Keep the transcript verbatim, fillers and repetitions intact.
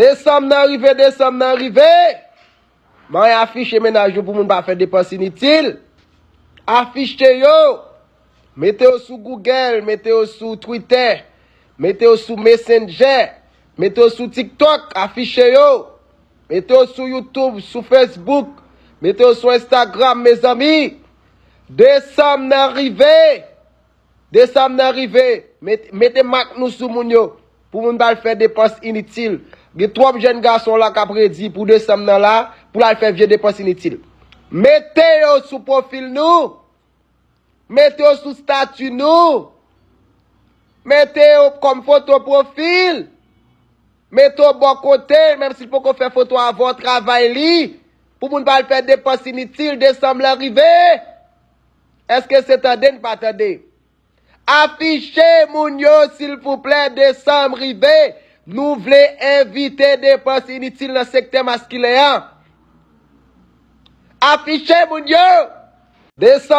Desanm nan rive, desanm nan rive. Mwen afiche mennaj nou pou moun pa fè depans initil. Afiche yo. Mete yo sou Google, mete yo sou Twitter, mete yo sou Messenger, mete yo sou TikTok, afiche yo. Mete yo sou YouTube, sou Facebook, mete yo sou Instagram, mezanmi. Desanm nan rive. Desanm nan rive. Met- mete mak nou sou moun yo. Pou moun pa al fè depans initil. Gen twòp jèn gason la k ap redi pou desanm nan la, pou l al fè vye depans initil. Mete yo sou pwofil nou. Mete yo sou stati nou. Mete yo kòm foto pwofil. Mete yo bò kote, menm si l poko fè foto avè w, travay li. Pou moun pa al fè depans initil, desanm lan rive. Èske se tande n pa tande? Afiche moun yo, silvouplè, desanm rive. Nou vle evite depans initil nan sektè maskilen an. Afiche moun yo. Desanm